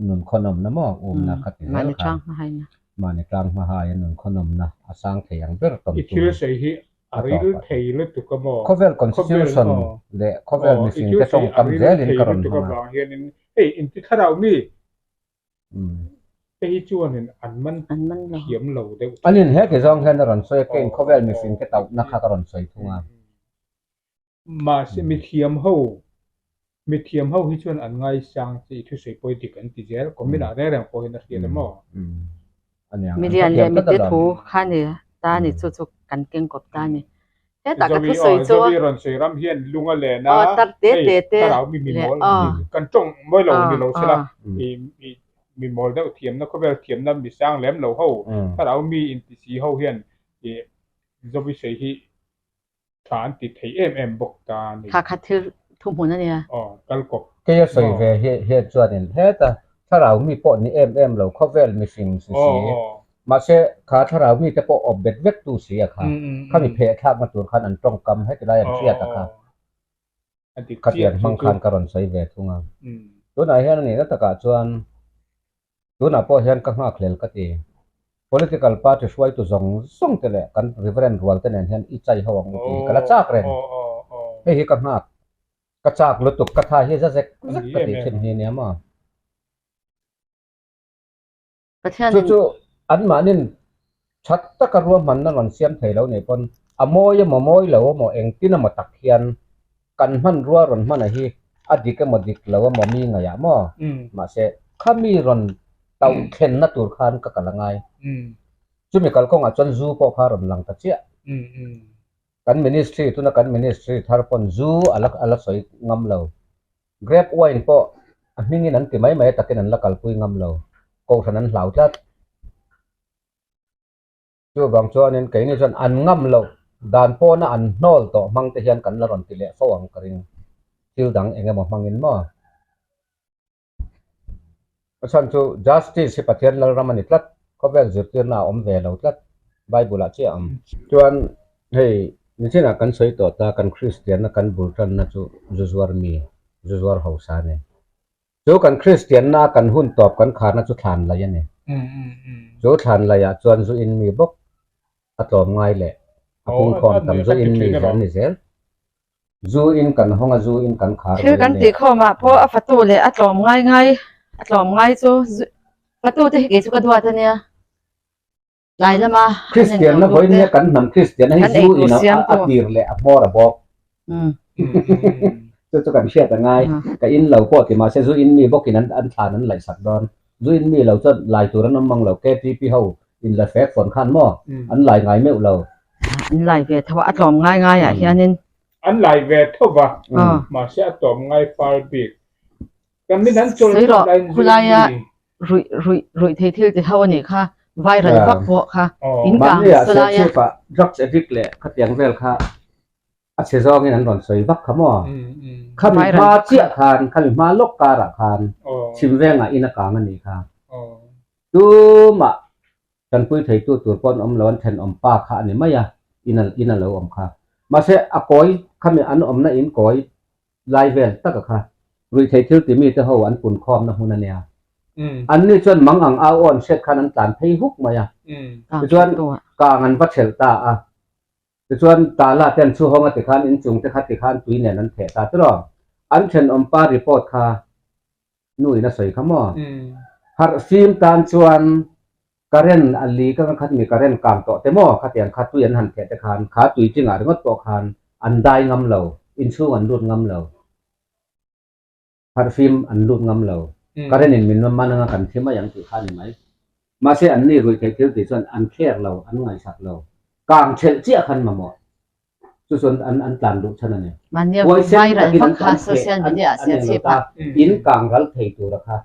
nun khawnawmna maw umna kha ti zel khan mahni tlang hmahaia nun khawnawmna a sang thei ang ber tawm I tum. thil sawi hi. A ril thei lutuk a maw? Khawvel constitution leh khawvel mihring te tawngkam zelin ka rawn hmang a. Hianin hei inti thlarau mi te hi chuanin an man thiam lo deuh. Anin he ti zawng hian a rawn sawi a, keiin khawvel mihring te tauhna kha ka rawn sawi thung a. Mahse mithiam ho, mithiam ho hi chuan an ngaisang che i thusawi pawh hi dik an ti zel, comment ah reng reng pawh hian a hriat a maw? Milian leh mite thu kha ni ta ni chu chu kan keng kawp ta ni. Hetah ka thusawi chu. Zovi rawn sawi ram hian lung a len a, hei thlarau mi mimawl kan tawng mawi lo ni lo sela, i mimawl deuh thiamna khawvel thiamna misang lem lo ho, thlarau mi intisi ho hian i Zovi sawi hi Tha an ti thei em em bawk ta a ni. Kha kha thil thuhmun a nia. Aw, kal kawp. Kei a sawi ve hi hian chuanin heta thlarau mi pawh ni em em lo khawvel mihring si si. Mahse kha thlarau mite pawh awp bet vek tu si a kha. Khami pheh thlakna tur khan an tawngkam heti lai an hriat a kha. Khatiang hmang khan ka rawn sawi ve thung a. Tunah hian a nihna takah chuan Tunah pawh hian ka nghakhlel ka ti. Political party hruaitu zawng zawng te leh kan Reverend rual te nen hian i chai ho ang u tih hi ka la chak reng. Hei hi ka nghak. Ka chak lutuk ka tha hi za zek zek ka tih thin hi nia maw. Chu chu anmahnin That taka ruahmanna rawn siam thei lo nih pawn a mawi emaw mawi lo emaw engtin emaw tak hian kan hmanrua rawn hmana hi a dik emaw dik lo emaw mi ngaihah maw? Mahse, khami rawn tauh thlenna tur khan ka kal a ngai. Chumi kalkawngah chuan zu pawh kha rawn lang ta chiah. Kan ministry, tuna kan ministry thar pawn zu a la a la sawi ngam lo. Grape wine pawh a hmingin an ti mai mai a takin an la kalpui ngam lo. Kohhran an hlau tlat. Chuvang chuanin keini chuan an ngam loh dan pawna an hnawl tawh hmang te hian kan la rawn ti leh fo ang ka ring. Thil dang eng emaw hmangin maw? A chhan chu Justice hi Pathian Lalram a ni tlat, khawvel zirtirna a awm ve lo tlat, Bible ah chiah a awm. Chuan hei nichinah kan sawi tawh ta kan Kristianna kan bul tanna chu zu zuar mi, zu zuar hausa a ni. Chu kan Kristianna kan hun tawp kan kharna chu thlan laih a ni. Chu thlan laihah chuan zu in mi bawk a tlawm ngai leh a pungkhawm tam zu in mi an ni zel. Zu in kan hawng a zu in kan khar Thil kan tih khawmah pawh a fatu leh a tlawm ngai ngai a tlawm ngai chu fatu te hi kei chu ka duat a nia. Tlai lama an en Kristianna lo vawiin te nia kan hnam Kristianna hi kan zu eitur in a siamtu. tir leh a hmawr a bawk. Chu chu kan hriat a ngai. Ka in lo pawh ti mahse zu in mi bawkin an an thlan an laihsak dawn. Zu in mi lo chuan lai tur an awm mang lo. KTP ho in la fek fawn khan maw an lai ngai meuh lo. An lai ve tho a, a tlawm ngai ngai ah hianin. An lai ve tho va, mahse a tlawm ngai fal bik. Kan min an chawl Sawi rawh, chhuat laiin zu khulaia in mi. ruih ruih ruih thei thil ti ho anih kha viral vak pawh kha in kang Mahni ah nasa laia. Serchhip ah drugs addict leh khatiang vel kha a chhe zawngin an rawn sawi vak kha maw? Khami hma chiah khan, khami hma lawk karah khan chhim vengah in a kang anih kha. Tumah tanpui theitu tur pawh an awm lo, an thenawm pa kha a ni mai a, in in a lo awm kha. Mahse a kawi khami an awmna in kawi lai vel taka kha ruihthei thil ti mite ho an pun khawmna hmun a nia. Anni chuan mang ang au aw an hriat khan an tlan phei huk mai a. Tichuan kang an va thelh ta a. Tichuan tala te an chhu hawng a tikhan inchung te kha tikhan tui nen an theh ta tiraw. An thenawm pa report kha nu in a sawi kha maw? Harh fim tan chuan current a li ka khat mi current kang tawh te maw? Khatiang kha tui an han theh te khan kha tui chingah ringawt pawh khan an dai ngam lo, inchhung an lut ngam lo, harh fim an lut ngam lo, current in min man anga kan thi mai ang tih kha a ni mai. Mahse an ni ruih theih thil tih chuan an kher lo, an ngaihsak lo. Kang thelh chiah khan mamawh. Chu chuan an an tlan duh chhan a ni. Mahnia Huaisen viral takin vak an kha an social an media ah an eng lo sialchhip ta. ah. In kang ral thei tura kha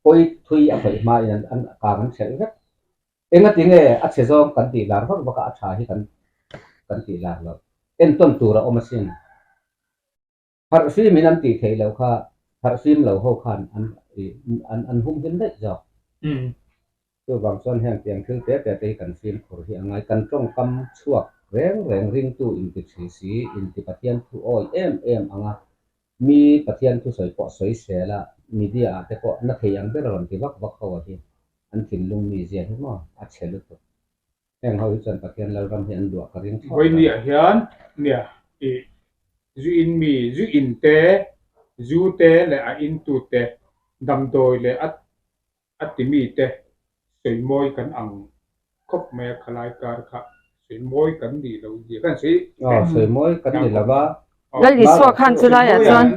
pawi thui a khawih hma in an an kang an hrelh vek. Engati nge a chhe zawng kan tih lar vak vak a a tha hi kan kan tih lar lo. Entawn tur a awm asin. Harhfim in an tih theih loh kha harhfim lo ho khan an an an hum hlim daih zawk. Chuvang chuan heng tiang thil te te te hi kan fimkhur hi a ngai. Kan tawngkam chhuak reng reng ringtu inti thi si, inti Pathian thu awi em em ang a, mi Pathian thusawi pawh sawi sel a, media ah te pawh na thei ang ber a rawn ti vak vak ho a hi an thinlung mizia hi maw a chhe lutuk. Heng ho hi chuan Pathian Lalram hi an luah ka ring thlawt lo. Vawinia hian nia i zu in mi zu in te, zu te leh a in tu te, damdawi leh a a ti mi te sawi mawi kan ang khawp mai a, khalai kar kha sawi mawi kan nih loh zia khan sawi Aw sawi mawi kan ni lo va. Lal Isua khan chulai ah chuan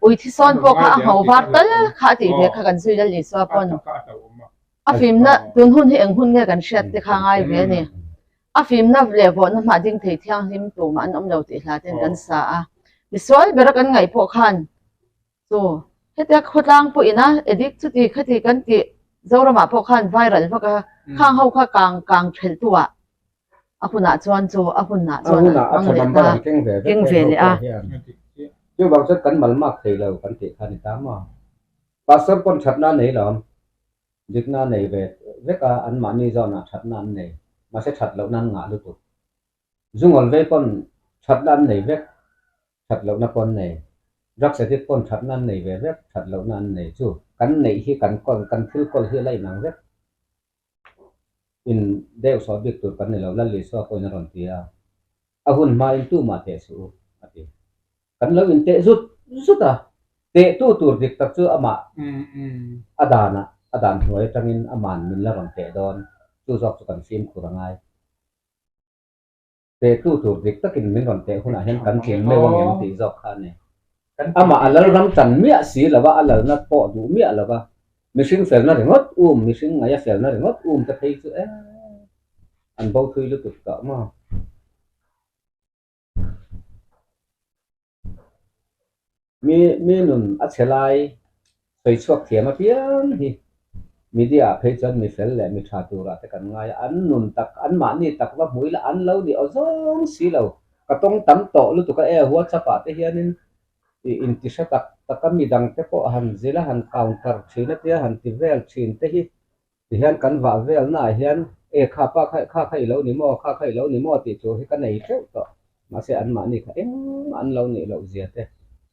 ui thisawn pawh kha a ngho var tal kha a tih ve kha kan zui Lal Isua pawn a fimna tun hun hi eng hun nge kan hriat te kha ngai ve a ni. A fimna leh vawhna hmah ding thei thianghlim tumah an awm lo tih hla ten kan sa a. Misual bera kan ngaih pawh khan Chu hetia khawtlang pawh ina addict chuti khati kan tih Zoramah pawh khan viral vak a, khang ho kha kang kang thelh tu ah a hunah chuan chu a hunah chuan an hmang leh ta keng ve leh a. Chuvang chuan kan malmak thei lo kan tih kha a ni ta maw? Pastor pawn thatna a nei lawm, dikna a nei ve vek a, anmahni zawnah thatna an nei, mahse that lohna an ngah lutuk. Zungawl vei pawn thatna an nei vek, that lohna pawh an nei. Drugs addict pawn thatna an nei ve vek, that lohna an nei. Chu kan neih hi kan kawl, kan thil kawl hi a la inang vek. In deuh sawh bik tur kan ni lo, Lal Isua pawhin a rawn ti a, a hun hmain tumah teh suh u, a ti. Kan lo inteh zut zut a, tehtu tur dik tak chu amah a danah, a dan hnuai atangin aman min la rawn teh dawn, chu zawk chu kan fimkhur a ngai. Tehtu tur dik takin min rawn teh hunah hian kan tling meuh ang em tih zawk kha a ni. Amah a lalram tan miah si lo va, a lalna pawh duh miah lo va, mihring felna ringawt um, mihring ngaia felna ringawt um te phei chu e an bo thui lutuk tawh maw? Mi mi nun a chhe lai sawi chhuak thiam apiang hi media ah phei chuan mi fel leh mi tha turah te kan ngai a, an nun tak, an mahni tak va hmui la an lo ni aw zawng si lo. Ka tawng tam tawh lutuk a e, WhatsApp ah te hianin i inti hre tak tak a, midang te pawh han zil a han counter thin a tia han ti vel thin te hi Tihian kan vah velnaah hian e kha pa kha kha kha i lo ni maw, kha kha i lo ni maw tih tur hi ka nei teuh tawh. Mahse anmahni kha engmah an lo nih loh zia te,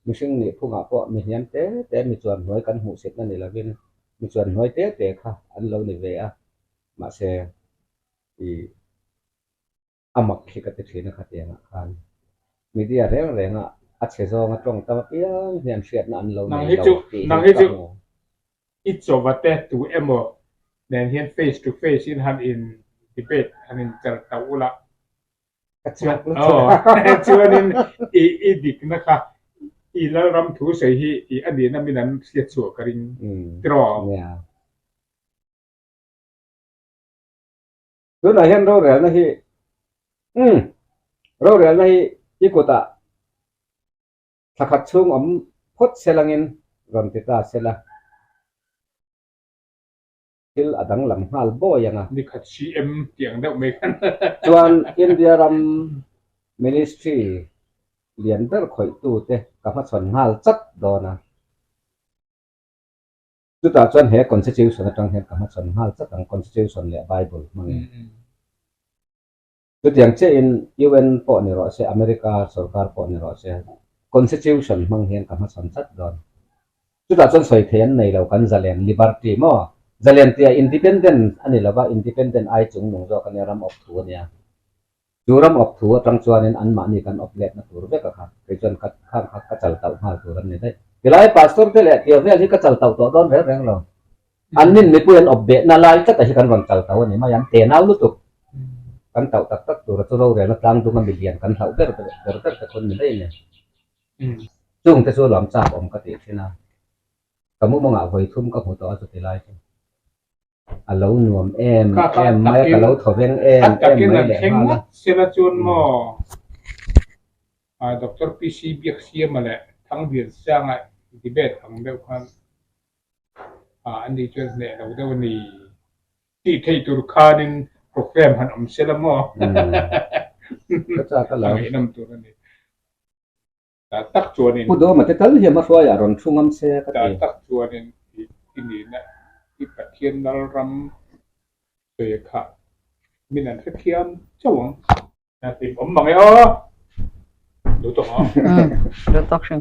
mihring nih phungah pawh mi hniam te te mi chuan hnuai kan hmuhsitna ni lovin mi chuan hnuai te te kha an lo ni ve a. Mahse i. A mak hi ka ti thin a khatiangah khan media reng renga a chhe zawnga tawng tam apiang hian hriatna an lo nei lo tih hi ka hmu. I chawva te tu emaw nen hian face to face in han in debate han in chal ta ula Ka chhuak lutuk. Chuanin i i dikna kha i Lalram thu sawi hi i a nihna min an hriat chhuah ka ring tiraw? Tunah hian rorelna hi umm rorelna hi i kutah thla khat chhung awm phawt se langin rawn ti ta se la, thil a danglam nghal bawi ang a. Ni khat CM tih ang deuh mai khan. Chuan India ram Ministry lian ber khawihtute ka hmachhawn nghal chat dawn a. Chutah chuan he Constitution atang hian ka hmachhawn nghal chat ang, Constitution leh Bible hmangin. Chutiang chiahin UN pawh ni rawh se, America sorkar pawh ni rawh se, Constitution hmang hian ka hmachhawn chat dawn. Chutah chuan sawi thei an nei lo, kan zalen, liberty, maw? Zalen tia independent a ni lo va, independent ai chungnung zawk a nia, ram awp thu a nia. Chu ram awp thu atang chuanin anmahni kan awp letna tur vek a kha, kei chuan ka khang kha ka chal tauh nghal tur an ni daih. Tilai pastor te leh tia vel hi ka chal tauh tawh dawn reng reng lo. An nin mipui an awp behna lai tlat a hi kan rawn chal tauh a ni mai, an tenau lutuk. Kan tauh tak tak tur a chu rorelna tlang dunga milian kan hlauh ber ber ber te khawn ni daih a ni. Chung te chu lawm chak awm ka tih thin a, ka mumangah vawi thum ka hmu tawh a chuti lai chu. A lo nuam em em mai a, ka lo thaw veng em em mai leh nghal a. Sela chuan maw Doctor PC Biaksiama leh Thangbiansanga debate ang deuh khan an ni chuan hneh lo deuh a ni tih theih tur khanin program han awm sela maw a ngaihnawm tur a ni. Tah tak chuanin. Pu Dawma te tal hian hmahruaiah rawn thu ngam se ka ti. Tah tak chuanin i i nihna i Pathian Lalram sawi kha min an hrethiam chauh ang. A hlim awm mang e aw. Duh tawk ang. Duh tawk hrim.